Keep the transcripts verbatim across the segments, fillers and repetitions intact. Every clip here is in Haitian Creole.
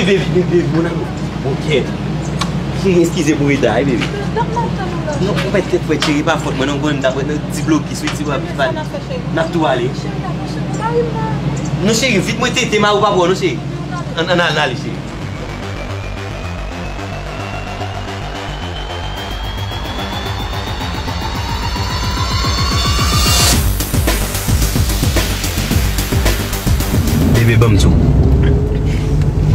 Baby, baby, baby, mon amour. Ok. Cheri, eskize pou reta, wi, baby. Non, ou mèt tèt frèt, cheri, pa fòt mwen, non, konn ta frèt, non, ti blokis, wi, ti wap, n ap tou ale. Non, cheri, vit mwen tete, mari w pa pran, non, cheri. Ann, ann, ann ale, cheri. Bebe, ban m di w.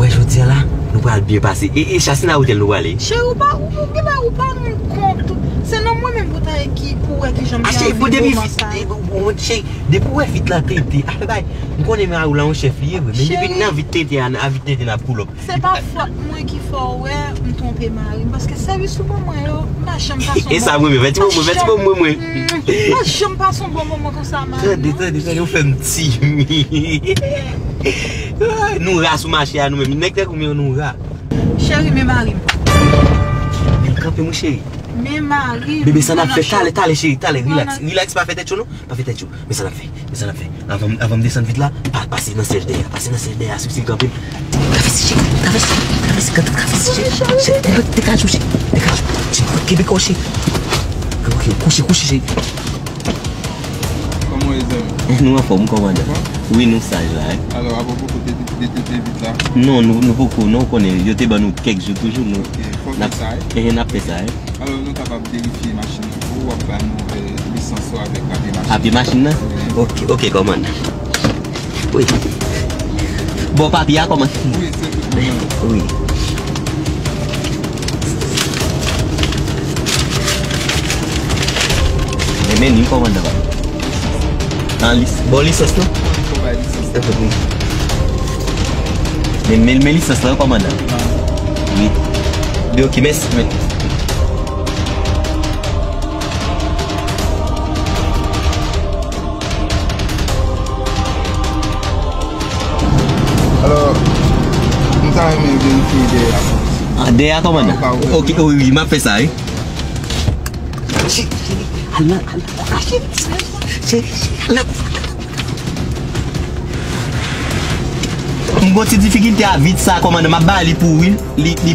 Wè, jodi a la, nou pral byen pase. E, e Chasina, otèl nou prale? Cheri, ou pa, ou, ou, ou, ou pa rann kont. Se nan mwen menm pou ta ki, pou wè ki jan m te anvi moman sa yo. Cheri, depi, depi w wè vit la tete, afè bay. M konnen mari w la yon chèf li ye vre, men depi nan vit tete a, nan vit tete n ap pull up. Se pa fòt mwen ki fè w wè m twonpe mari m, paske sèvis ou ban mwen yo, m pa janm pase yon bon moman. E sa mwen menm, fè ti moman, fè ti moman mwen. M pa janm pase yon bon moman konsa, mari m. Tande, tande, tande, ou fè m timid. Nou ra sou mache a nou menm. Nèg tankou m yo, nou ra. Cheri, men mari m. Men kanpe, mon cheri. Men mari m. Bebe, sa n ap fè? Talè, talè, cheri, talè, relax. Relax, pa fè tèt cho, non. Pa fè tèt cho. Men sa n ap fè. Men sa n ap fè. Avan, avan m desann vit la, pa, pase nan syèj dèyè a. Pase nan syèj dèyè a, swiv si l kanpe. Travèse, cheri. Travèse. Travèse, travèse, cheri. Cheri, degaje w, cheri. Degaje w. Cheri, kenbe kò w, cheri. Ok, kouche, kouche, cheri. Kòman w ye, zanmi? Nou anfòm, kòmandan. Wi, nou saj la, wi. Alò, apwopo kote de, de, de, de vit la? Non, nou, nou poko, non, ou konnen, yo te ban nou kèk jou toujou, nou. Ok, fòk fè sa, wi. Ehe, n ap fè sa, wi. Alò, nou kapab verifye machin nan pou ou, w ap ba nou, eh, lisans ou avèk papye machin. Papye machin nan? Wi. Ok, ok, kòmandan. Wi. Bon, papye a kòman? Wi, se tout kòmandan. Wi. Men, men li kòmandan. An lis-, bon, lisans lan? Wi, fò bay lisans. Men, men, men lisans lan, kòmandan. Wi. Bi, ok, mèsi, men. Alò, m ta renmen verifye dèyè a pou ou. Ah, dèyè a, kòmandan? Ok, wi, wi, m ap fè sa, wi. Cheri, cheri, al nan, al nan, cheri, cheri, cheri, al nan. M gon ti difikilte a vit sa, kòmandan, m ap ba li pou ou, wi. Li, li,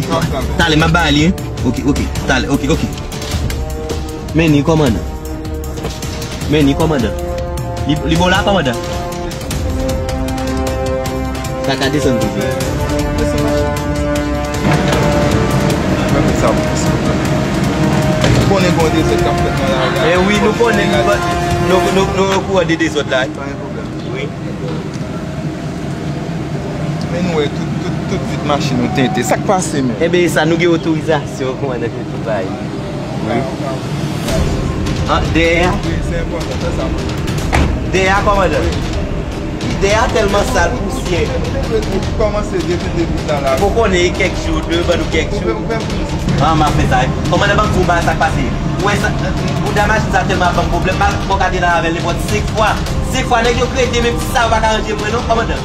talè, m ap ba li, wi. Ok, ok, talè, ok, ok. Men li, kòmandan. Men li, kòmandan. Li, li bon la, kòmandan? Sa ka desann toujou. Mwen met sa pou plis kontan. Ou konnen gen yon dezòd k ap fèt nan lari a. E wi, nou konnen, nou, nou, nou, nou okouran de dezòd la. Pa gen pwoblèm. Wi. Men nou wè tout, tout, tout vit machin nou tente. Sa k pase menm? Enben, sa nou gen otorizasyon, kòmandan, fè tout bagay. Wi. Ah, dèyè a? Wi, se enpòtan, fè sa pou mwen. Dèyè a, kòmandan? Wi. Dèyè a tèlman sal, pousyè. Ou kòmanse depi depi tan la. Ou konnen kèk jou, de, ban nou kèk jou. Ou fè, ou fè plis. Ah, m ap fè sa, wi. Kòmandan, ban m di w bagay sa k pase. Ou wè sa, bouda machin sa tèlman ap ban m pwoblèm, m al bò kote la avè l nenpòt senk fwa. Senk fwa, nèg yo krete, menm ti sa yo pa ka ranje pou mwen non, kòmandan.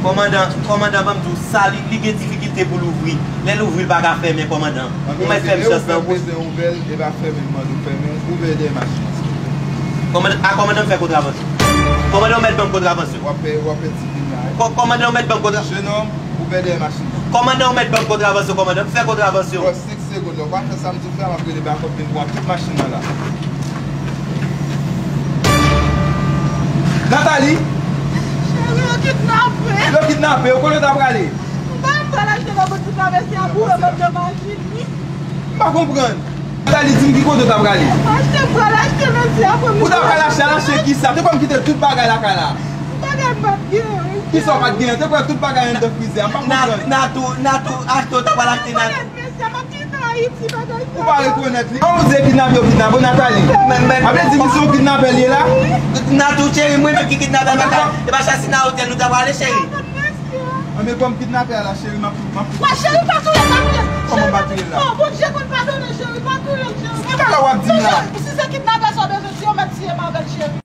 Kòmandan, kòmandan, ban m di w sa, li, li gen difikilte pou l ouvri. Lè l ouvri, l pa ka fèmen, kòmandan. Ou mèt fè m chans lan. Ou bezwen ouvè l, e pa fèmen, m mande w fèmen. Ouvè dèyè machin nan, silvouplè. Kòmandan, a kòmandan m fè kontravansyon. Kòmandan, ou mèt ban m kontravansyon. W ap fè, w ap fè ti vin la, wi. Kò-, kòmandan, ou mèt ban m kontra-, Jenòm, ouvè dèyè machin nan. Kòmandan, ou mèt ban m kontravansyon, kòmandan. M fè kontravansyon. Bòs, senk segonn, lè w pa fè sa m di w fè a, m ap rele bakòp vin pran tout machin nan la. Nathalie! Cheri, yo kidnape. Yo kidnape, ou kote w ta prale? M pa pral achte nan boutik la, mesye a boule m anndan machin li. M pa konprann. Nathalie, di m ki kote w ta prale? Achte, m pral achte, mesye, apre m... Ou ta pral achte, al achte kisa? Te kwè m kite tout bagay lakay la. Bagay m pa t genyen. Kisa w pa t genyen? Te kwè tout bagay anndan frizè a. M pa konprann. Natou, Natou, achte, w ta pral achte Natou. Mesye, m ap kite Ayiti, bagay sa. Ou pa rekonèt li. Kòman w di e kidnape yo kidnape w, Nathalie? Men, men, a vle di misye yon kidnapè li ye la? Natou, cheri, mwen menm ki kidnapè, e pa Chasina Hotel nou ta prale, cheri. Anben, ban m kidnapè a la, cheri, m ap, m ap... Wa, cheri, pa touye l, pa touye l. Kòman pa touye l la? Non, Bondye konn padone, cheri, pa touye l, cheri. Ki bagay w ap di m la? Si se kidnapè sa w bezwen tiye, w mèt tiye m avè l, cheri.